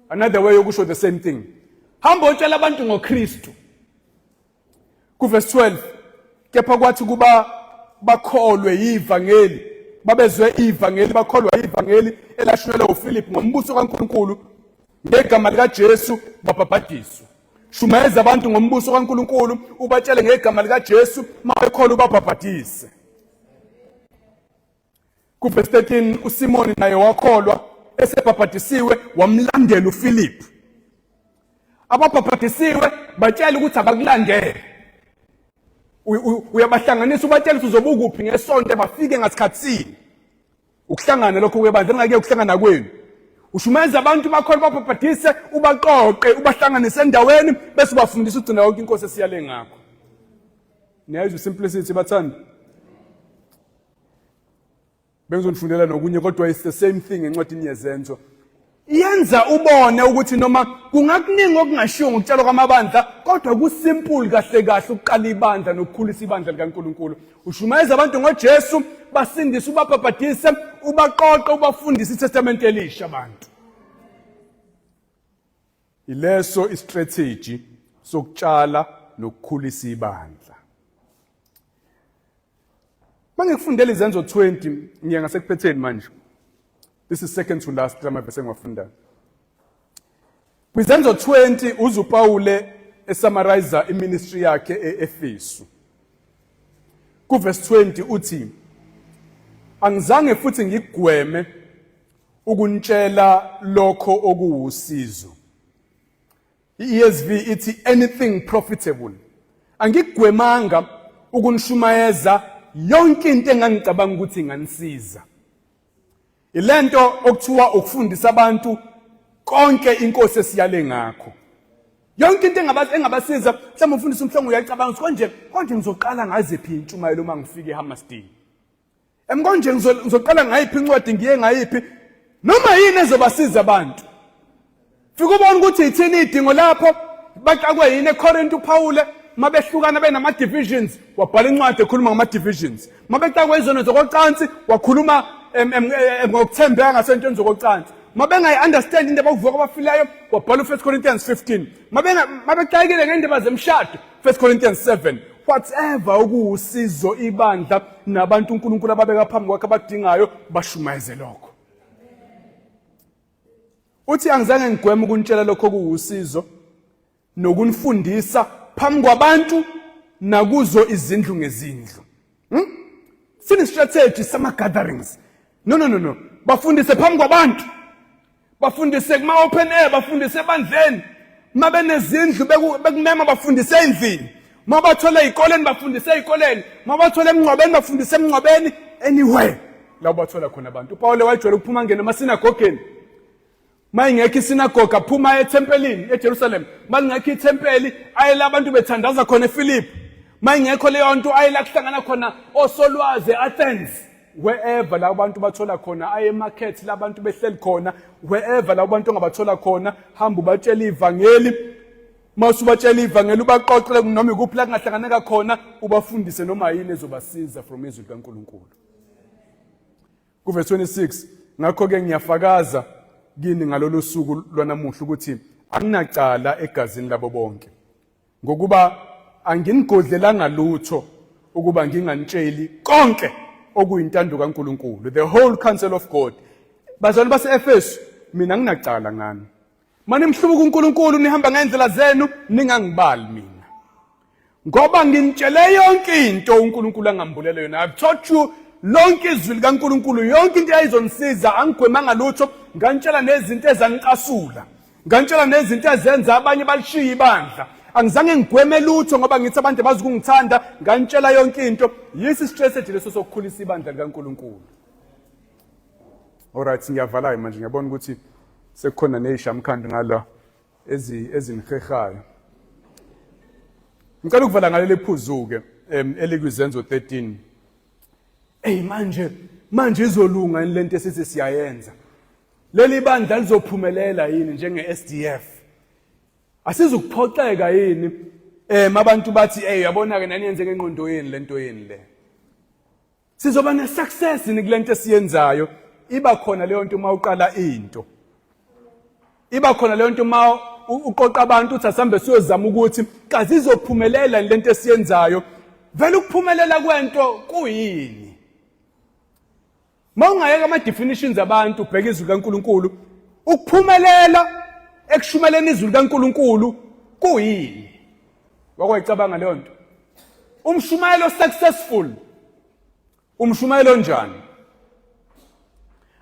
Another way yokusho the same thing. Hamba utshela abantu ngoKristu. Kuvesi 12 kepha kwathi kuba bakholwe yivangeli babezwe ivangeli bakholwa ivangeli elashunyelwa uPhilip ngombuso kaNkuluNkulu ngegama likaJesu babhabhadiswa. Shumayeza abantu ngombuso kaNkuluNkulu ubatshele ngegama likaJesu mabekholwa ubabhabhadise. Kuvesi 13 uSimoni naye wakholwa esebhabhadisiwe wamlandela uPhilip. Ababhabhadisiwe batshela ukuthi abakulandele. Uyabahlanganisa ubatshela ukuthi uzobe ukuphi ngesonto bafike ngasikhathini. Ukuhlangana lokho kwebandla ngake ukuhlangana kwenu. Ushumayeza abantu bakhona babhabhadise ubaqoqe ubahlanganise endaweni bese ubafundisa ugcina yonke inkosi esiyale ngakho. Niyayizwa simplicity bathanda. Bengizonifundela nokunye kodwa it's the same thing encwadini yezenzo. Yenza ubone ukuthi noma kungakuningi okungashiwo ngokutshalwa kwamabandla kodwa kusimple kahle kahle ukuqala ibandla nokukhulisa ibandla likaNkuluNkulu. Ushumayeza abantu ngoJesu, basindise, ubabhabhadise, ubaqoqe, ubafundise iTestamente elisha abantu. Ileso istrategy sokutshala nokukhulisa ibandla. Mangikufundela izenzo 20 ngiya ngasekuphetheni manje. This is second to last lamavesi engiwafundayo. Kwizenzo 20 uZupawule esummarize iministry yakhe eEfesu. Kuverse 20 uthi angizange futhi ngigweme ukunitshela lokho okuwusizo. I-ESV ithi anything profitable. Angigwemanga ukunishumayeza yonke into engangicabanga ukuthi inganisiza. Ilento okuthiwa ukufundisa abantu konke inkosi esiyale ngakho. Yonke into engabasiza mhlawumbe umfundisi umhlongo uyacabanga ukuthi konje konje ngizoqala ngaziphi intshumayelo uma ngifika eHammersdale. Emkonje ngizoqala ngayiphi incwadi ngiye ngayiphi noma yini ezobasiza abantu. Fika ubona ukuthi ithini idingo lapho baxakwe yini eCorinth uPaul mabehlukana benama divisions wabhala incwadi ekhuluma ngama divisions mabexakwe izono zokocansi wakhuluma ngokuthembeka ngasentweni zokocansi mabengayi understand into abakuvuka kwabafileyo wabhala u1 Corinthians 15 mabenga mabexakile ngendaba zemshado 1 Corinthians 7 whatever okuwusizo ibandla nabantu uNkulunkulu ababeka phambi kwakhe abadingayo bashumayeze lokho. Uthi angizange ngigweme ukunitshela lokho okuwusizo. Nokunifundisa phambi kwabantu nakuzo izindlu ngezindlu. Sine strategy sama gatherings. No, no, no, no. Bafundise phambi kwabantu. Bafundise kuma open air, bafundise ebandleni. Mabenezindlu bekumema bafundise endlini. Mabathole ezikoleni bafundise ezikoleni. Mabathole emngcwabeni bafundise emngcwabeni anywhere. La bathola khona abantu. uPaul wayejwayele ukuphuma ngene emasinagogeni. Mayingekho isinagoga phuma ethempelini eJerusalem. Malingekho ithempeli ayela abantu bethandaza khona ePhilip. Mayingekho leyo nto ayela kuhlangana khona osolwazi eAthens. Wherever la abantu bathola khona aye emarket la abantu behleli khona wherever la abantu ongabathola khona hamba ubatshela ivangeli. Masubatshela ivangeli ubaqoqele noma ikuphi la kungahlanganeka khona ubafundise noma yini ezobasiza from izwi likaNkulunkulu. Kuverse 26 ngakho-ke ngiyafakaza kini ngalolu suku lwanamuhla ukuthi anginacala egazini labo bonke ngokuba anginigodlelanga lutho ukuba nginganitsheli konke okuyintando kaNkulunkulu, the whole counsel of God. Bazalwane base-Efesu, mina nginacala ngani. Manimhlubuka uNkulunkulu nihamba ngendlela zenu ningangibali mina. Ngoba nginitshele yonke into uNkulunkulu angambulele yona. I've taught you lonke izwi likaNkulunkulu, yonke into eyayizonisiza, angigwemanga lutho, ngantshela nezinto ezanicasula. Ngantshela nezinto ezenza abanye balishiye ibandla. Angizange ngigweme lutho ngoba ngithi abantu bazi ukungithanda, ngantshela yonke into. Yisi strategy leso sokukhulisa ibandla likaNkulunkulu. Alright, ngiyavalayo manje ngiyabona ukuthi sekukhona nezishamkhandi ngala ezi ezinihehayo. Ngicela ukuvala ngaleli phuzu ke elikwizenzo 13. Ey manje izolunga yini lento esithi siyayenza? Leli bandla lizophumelela yini njenge SDF? Asizukuphoxeka yini abantu bathi ey uyabona ke nani yenze ngenqondo yeni lento yeni le. Sizoba ne success yini kulento esiyenzayo? Iba khona leyo nto uma uqala into. Iba khona leyo nto uma uqoqa abantu uthi asambe siyozama ukuthi kazi izophumelela lento esiyenzayo. Vele ukuphumelela kwento kuyini? Uma ungayeka ama definitions abantu ubheka izwi likaNkuluNkulu, ukuphumelela ekushumeleni izwi likaNkuluNkulu kuyini? Wakwayicabanga leyo nto? Umshumayelo successful umshumayelo onjani?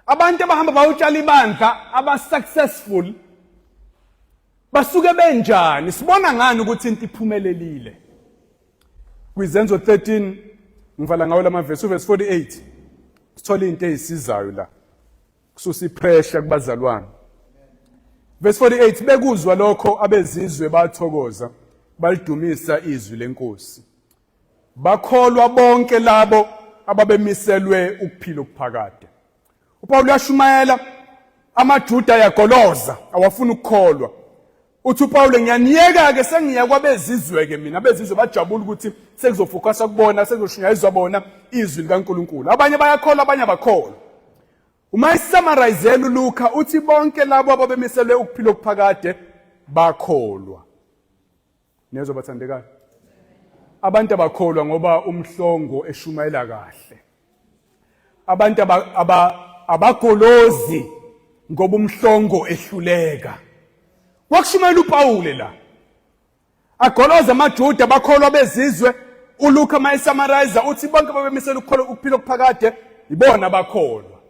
Abantu abahamba bayotshala ibandla aba successful basuke benjani? Sibona ngani ukuthi into iphumelelile? Kwizenzo 13 ngivala ngawo lamavesi, uverse 48 sithola into eyisizayo la kususa ipressure kubazalwane. Verse 48 bekuzwa lokho abezizwe bathokoza balidumisa izwi lenkosi, bakholwa bonke labo ababemiselwe ukuphila okuphakade. uPawulu uyashumayela, amaJuda ayagoloza awafuni ukukholwa. Uthi uPawulu ngiyaniyeka ke sengiya kwabezizwe ke mina. Abezizwe bajabula ukuthi sekuzofocusa kubona, sekuzoshunyayezwa bona izwi likaNkulunkulu. Abanye bayakholwa, abanye abakholwa. Uma esummarize uLuka uthi bonke labo ababemiselwe ukuphila okuphakade bakholwa. Niyezwa bathandekayo? Abantu abakholwa ngoba umhlongo eshumayela kahle. Abantu abagolozi ngoba umhlongo ehluleka. Kwakushumayela uPawule la. Agoloza amaJuda bakholwa bezizwe. uLuka mayesummarize uthi bonke babemisela ukukholwa ukuphila okuphakade ibona abakholwa.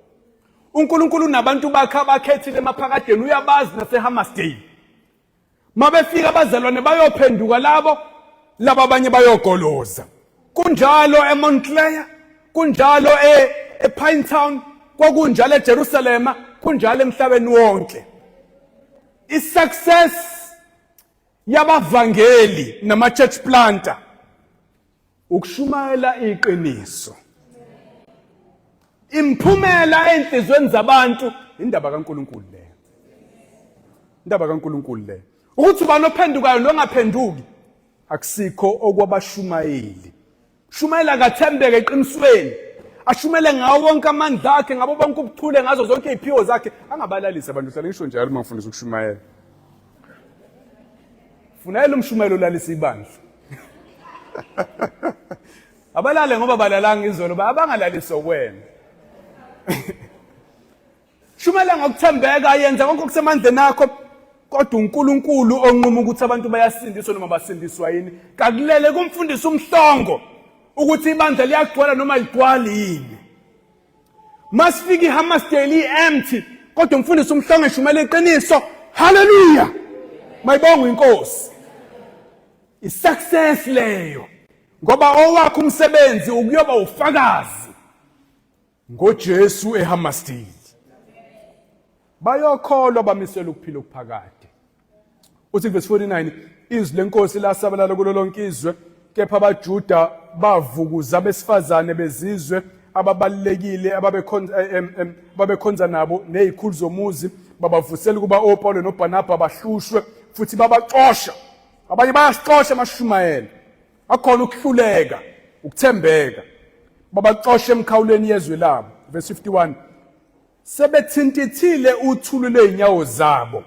uNkulunkulu unabantu bakhe abakhethile emaphakadeni, uyabazi naseHammersdale. Mabefika abazalwane bayophenduka labo laba abanye bayogoloza. Kunjalo eMontclair, kunjalo ePinetown, kwakunjalo eJerusalema, kunjalo emhlabeni wonke. I-success yabavangeli nama-church planter ukushumayela iqiniso. Imphumela enhlizweni zabantu indaba kaNkuluNkulu leyo. Indaba kaNkuluNkulu leyo. Ukuthi ubani ophendukayo nongaphenduki akusikho okwabashumayeli. Shumayela kathembeke eqinisweni. Ashumele ngawo wonke amandla akhe, ngabo bonke ubuchule, ngazo zonke iziphiwo zakhe. Angabalalisi abantu, hlale ngisho njalo uma ngifundisa ukushumayela. Funayela umshumayelo olalisa ibandla. Abalale ngoba balalanga izolo, abangalalisi okwena. Shumela ngokuthembeka, yenza konke okusemandleni akho. Kodwa uNkulunkulu onquma ukuthi abantu bayasindiswa noma basindiswa yini. Kakulele kumfundisi uMhlongo ukuthi ibandla liyagcwala noma ligcwali yini. Masifika iHammarsdale i-empty kodwa umfundisi uMhlongo eshumela iqiniso. Hallelujah! Mayibongwe inkosi. I-success leyo. Ngoba owakho umsebenzi ukuyoba ufakazi ngoJesu eHammarsdale. Bayokholwa bamiselwe ukuphila okuphakade. Uthi verse 49 izwi lenkosi lasabalala kulo lonke izwe kepha abaJuda bavukuza abesifazane bezizwe ababalulekile ababekhonza eh, ababekhonza nabo nezikhulu zomuzi babavusela ukuba oPawulu noBarnaba bahlushwe futhi babaxosha. Abanye bayasixosha amashumayela akhona ukuhluleka ukuthembeka babaxosha emkhawulweni yezwe labo. Verse 51 sebethintithile uthulu lwezinyawo zabo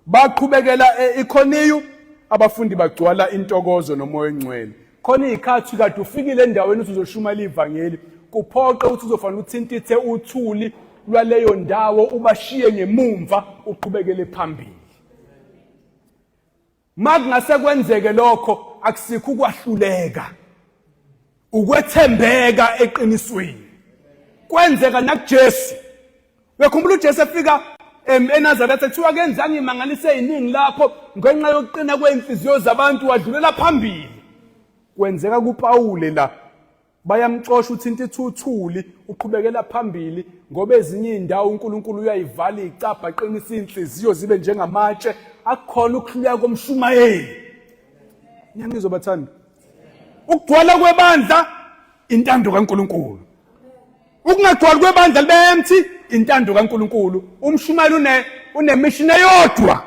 baqhubekela e-Ikoniyu abafundi bagcwala intokozo nomoya ongcwele. Khona izikhathi kade ufikile endaweni uthi uzoshumayela ivangeli kuphoqe ukuthi uzofanele uthintithe uthuli lwaleyo ndawo ubashiye ngemumva uqhubekele phambili. Makungase kwenzeke lokho akusikho ukwahluleka ukwethembeka eqinisweni. Kwenzeka nakuJesu. Uyakhumbula uJesu efika eNazaretha kuthiwa kenzanga imangaliso eziningi lapho ngenxa yokuqina kweinhliziyo zabantu wadlulela phambili. Kwenzeka kuPawule la Bayamxosha uthinta ithuthuli uqhubekela phambili ngoba ezinye izindawo uNkulunkulu uyayivala icabha aqinise inhliziyo zibe njengamatshe akukhona ukuhluleka komshumayeli. Niyangizwa bathanda? Ukugcwala kwebandla intando kaNkulunkulu. Ukungagcwali kwebandla libe empty intando kaNkulunkulu. Umshumayeli une une mission eyodwa.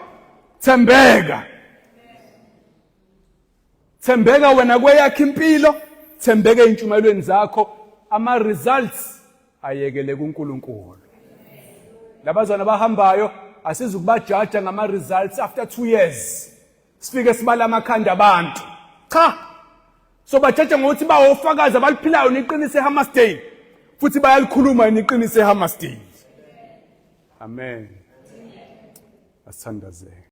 Thembeka. Thembeka wena kweyakho impilo, thembeka ezintshumayelweni zakho, ama results ayekele kuNkulunkulu. Labazwana abahambayo asizukubajaja ngama results after 2 years. Sifike sibala amakhanda abantu. Cha. So bajaja ngokuthi bawofakazi abaliphilayo neqiniso eHammarsdale. Futhi bayalikhuluma iqiniso eHammarsdale. Amen. Asithandazeke.